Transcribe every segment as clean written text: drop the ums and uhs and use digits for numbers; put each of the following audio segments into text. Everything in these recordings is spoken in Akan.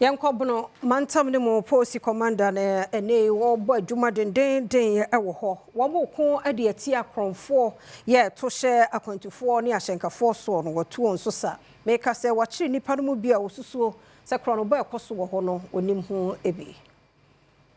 Yɛnkɔ Bono mantam no mu. Polisi commander na ɛne wɔbɔ adwuma dendenden wɔ hɔ. Wɔn ko de ati akorɔmfoɔ yɛ to hyɛ akwantufoɔ ne ahyɛnkafoɔ soɔ no, wɔtu wɔn so sa. Meka sɛ wɔakyere nnipa no mu bi a wɔsusuo sɛ korɔnobɔ ɛkɔ so wɔ hɔ no, wɔnim ho bi.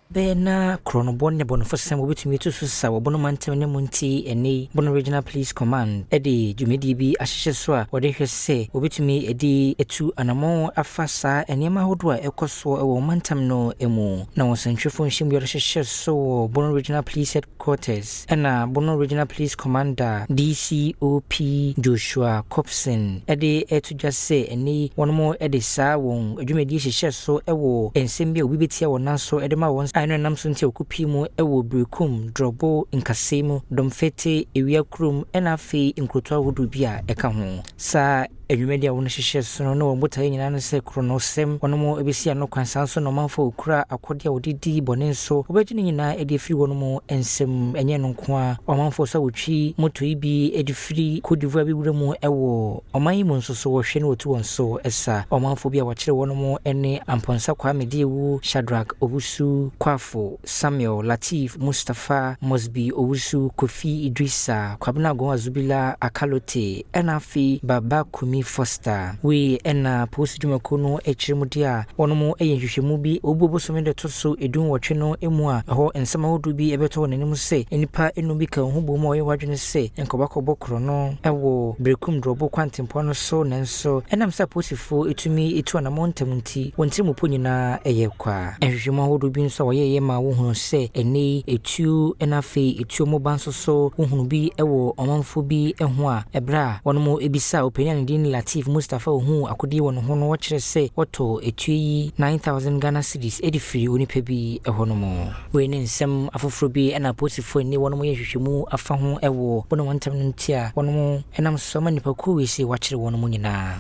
Bɛyɛ na korɔnobɔ ne bɔnefosɛm wɔbɛtumi atu so sa wɔ Bono mantam no mu nti, ɛnɛ yi Bono Regional Police Command de dwumadie bi ahyehyɛ so a wɔde hwɛ sɛ wɔbɛtumi de atu anammɔn afa saa nneɛma ahodoɔ a ɛkɔ soɔ wɔ mantam no mu. Na wɔn nsɛntwerɛfoɔ nhyiamu bi a wɔde hyehyɛ so wɔ Bono Regional Police Headquarters, ɛna Bono Regional Police Commander DCOP Joshua Copson de ɛto dwa sɛ ɛnɛ yi wɔn de saa wɔn dwumadie hyehyɛ so wɔ nsɛm bi a obi bɛtia wɔn nan so de ma wɔn a ɛno nam so nti a wɔkɔpii mu wɔ Berekum, Drɔbo, Nkasɛɛ mu, Dɔmfɛte, Ewia kurom, ɛna afei nkurotoɔ ahodoɔ bi a ɛka ho. Saa adwumadi a wɔn hyehyɛ so no, na wɔn botaeɛ nyinaa no sɛ korɔnosɛm wɔn bɛsi ano kwan. Saa nso na ɔmanfoɔ a wɔkura akɔdeɛ a wɔde di bɔne nso wɔbɛgye ne nyinaa de afiri wɔn mu nsam. Ɛnyɛ no nko a, ɔmanfoɔ so a wɔtwi moto yi bi de firi Cote d'Ivoire bi wura mu wɔ ɔman yi mu nso so, wɔhwɛ no wɔtu wɔn so sa. Ɔmanfoɔ bi a wɔakyerɛ wɔn mu ne Ampɔnsa Kwame Diewu, Shadrack Owusu, Kwafo Samuel, Latif Mustapha, Mosby Owusu, Kofi Idrissa, Kwabena Agon Azubila Akalote, ɛna afei Baba Kumi Foster. Wei ɛna polisi dwumakuo no akyerɛ mu deɛ a wɔn yɛ nhwehwɛmu bi obu bosome de to so 18 no mu a ɛhɔ nsɛm ahodoɔ bi ɛbɛtɔ wɔn anim sɛ nnipa enum bi ka wɔn ho bɔ mu a wɔyɛ wɔn adwene sɛ nkɔbakɔbɔ korɔ no ɛwɔ Berekum Drɔbo kwantempɔn no so, nanso ɛnam sɛ apolisifoɔ etumi etu anammɔn ntɛm nti, wɔn tirim po nyinaa ɛyɛ kwa. Nhwehwɛmu ahodoɔ bi nso a wɔyɛeɛ ma wohunu sɛ ɛnɛ yi etuo, ɛna afei etuo moba nso so wohunu bi ɛwɔ ɔmanfoɔ bi ho a ɛberɛ a wɔn mo ebisa ɔpanyin a ne din Latif Mustapha ohun akodie wɔ ne ho no, wɔkyerɛ sɛ wɔtɔ etuo yi 9,000 Ghana cedis ɛde firi onipa bi ɛhɔ nom. Wei ne nsɛm afoforɔ bi ɛna apolisifoɔ ani wɔn yɛ nhwehwɛmu afa ho ɛwɔ wɔn wɔn ntam no nti a wɔn ɛnam so ama nipakuo wei sɛ wɔakyerɛ wɔn mu nyinaa.